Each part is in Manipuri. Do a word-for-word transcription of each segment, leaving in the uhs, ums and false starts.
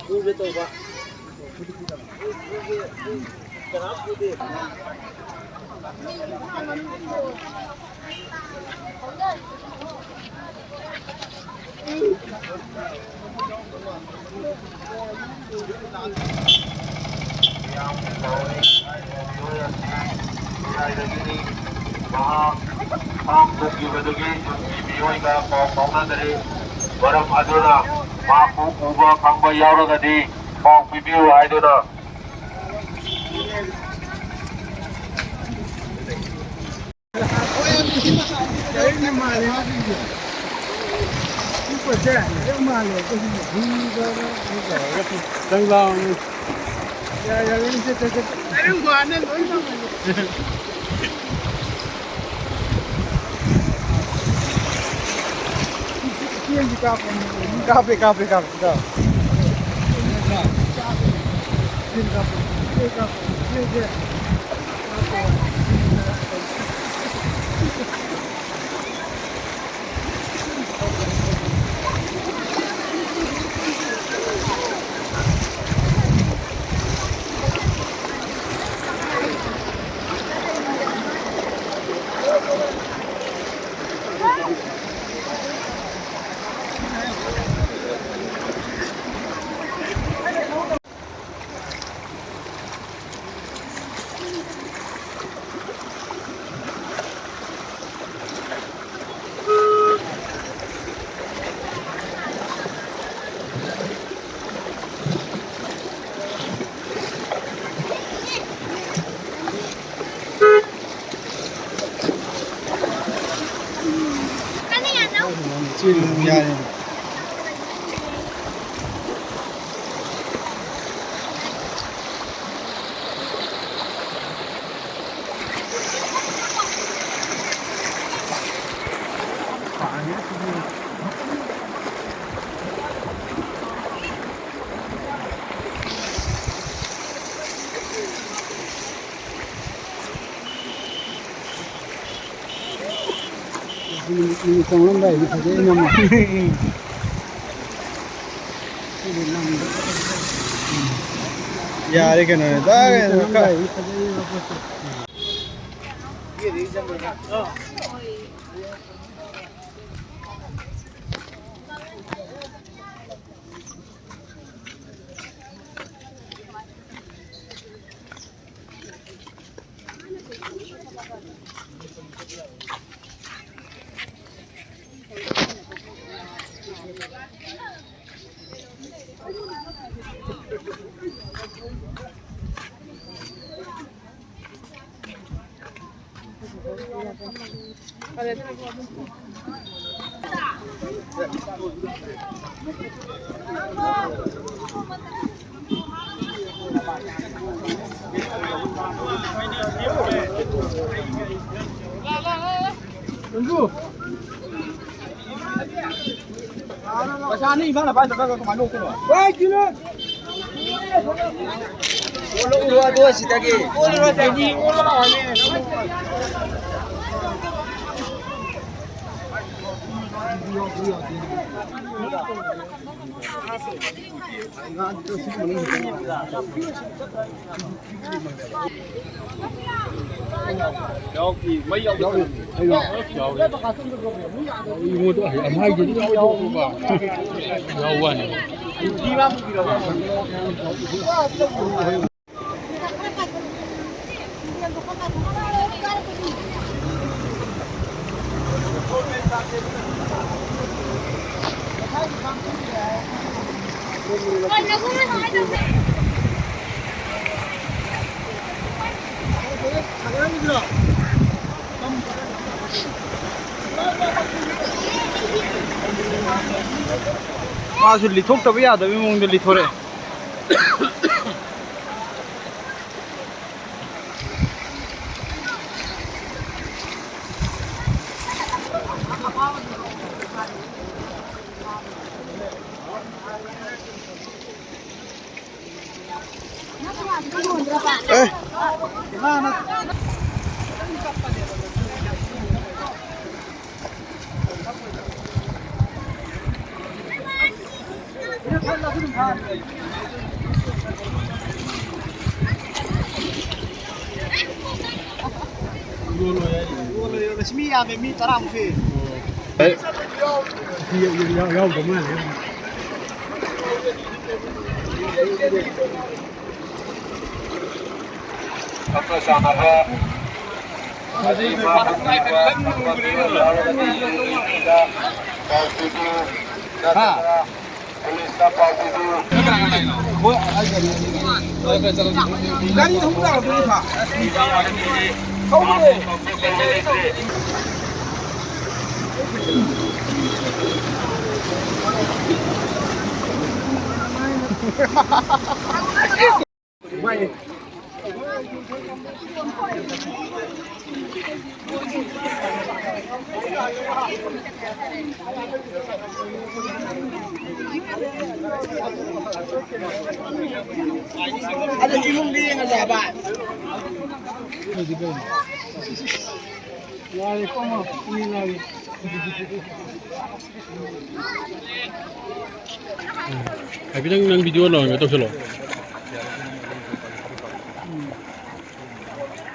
ꯄꯨꯒꯦ ꯇꯧꯕ꯫ ꯀꯅꯥꯝ ꯄꯨꯗꯦ꯫ ꯃꯤꯌꯥꯝꯒꯤ ꯊꯧꯔꯤ ꯍꯥꯏꯔꯤꯕ ꯃꯤꯑꯣꯏ ꯑꯁꯤ ꯀꯗꯥꯏꯗꯒꯤꯅꯤ? ꯃꯍꯥꯛ ꯐꯥꯝ ꯊꯣꯛꯈꯤꯕꯗꯨꯒꯤ ꯌꯨꯝꯒꯤ ꯃꯤꯑꯣꯏꯒ ꯄꯥꯎ ꯐꯥꯎꯅꯗꯔꯤ꯫ ꯃꯔꯝ ꯑꯗꯨꯅ ꯃꯍꯥꯛꯄꯨ ꯎꯕ ꯈꯪꯕ ꯌꯥꯎꯔꯒꯗꯤ ꯄꯥꯎ ꯄꯤꯕꯤꯌꯨ ꯍꯥꯏꯗꯨꯅ ꯀꯥꯞꯄꯦ, ꯀꯥꯞꯄꯦ, ꯀꯥꯞꯄꯦ, ꯀꯥꯞꯄꯦ꯫ ꯆꯪꯂꯝꯗꯥꯏꯗꯤ ꯐꯖꯩ ꯅꯝꯃꯣ꯫ ꯌꯥꯔꯦ ꯀꯩꯅꯣꯅꯦ, ꯇꯥꯔꯦ꯫ ꯄꯩꯁꯥ ꯑꯅꯤ ꯏꯃꯥꯅ ꯄꯥꯏꯗ꯭ꯔꯒ ꯀꯃꯥꯏꯅ ꯂꯧꯗꯣꯏꯅꯣ? ꯄꯥꯏꯗꯣꯏꯅꯣ꯫ ꯑꯣꯜꯂꯛꯎꯔꯣ ꯑꯗꯣ ꯁꯤꯗꯒꯤ꯫ ꯑꯣꯜꯂꯨꯔꯣ ꯁꯤꯗꯒꯤ, ꯑꯣꯜꯂꯣ ꯂꯥꯛꯑꯣꯅꯦ꯫ ꯌꯥꯎꯗꯤ, ꯃꯩ ꯌꯥꯎꯗꯤ꯫ ꯌꯥꯎꯔꯤ꯫ ꯑꯩꯉꯣꯟꯗ ꯑꯃꯥꯏꯗꯨꯗꯤ ꯌꯥꯎꯕ ꯌꯥꯎꯕ ꯋꯥꯅꯤ꯫ ꯃꯥꯁꯨ ꯂꯤꯊꯣꯛꯇꯕ ꯌꯥꯗꯕꯒꯤ ꯃꯑꯣꯡꯗ ꯂꯤꯊꯣꯔꯛꯑꯦ꯫ ꯑꯦ꯫ ꯃꯤ ꯌꯥꯝꯃꯦ, ꯃꯤ ꯇꯔꯥꯃꯨꯛ ꯁꯨꯏ꯫ ꯌꯥꯎꯗ ꯃꯥꯜꯂꯦ꯫ ꯈꯪꯅ ꯆꯥꯟꯅꯕ ꯍꯥ꯫ ꯄꯨꯂꯤꯁꯇ ꯄꯥꯎ ꯄꯤꯕꯤꯌꯨ꯫ ꯒꯥꯔꯤ ꯑꯍꯨꯝ ꯂꯥꯛꯑꯕꯗꯨ ꯊꯥ꯫ ꯊꯧꯕꯅꯦ꯫ ꯑꯗꯨ ꯏꯃꯨꯡꯗ ꯌꯦꯡꯍꯜꯂꯦ ꯍꯥꯏꯕ꯫ ꯌꯥꯔꯦ, ꯀꯣꯝꯃꯣ, ꯃꯤ ꯂꯥꯛꯑꯦ꯫ ꯍꯥꯏꯐꯦꯠꯇꯪ ꯅꯪ ꯚꯤꯗꯤꯑꯣ ꯂꯧꯔꯒ ꯇꯧꯁꯜꯂꯣ꯫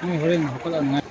ꯅꯣꯏ ꯍꯣꯔꯦꯟ ꯍꯧꯒꯠꯂꯛꯅꯉꯥꯏ꯫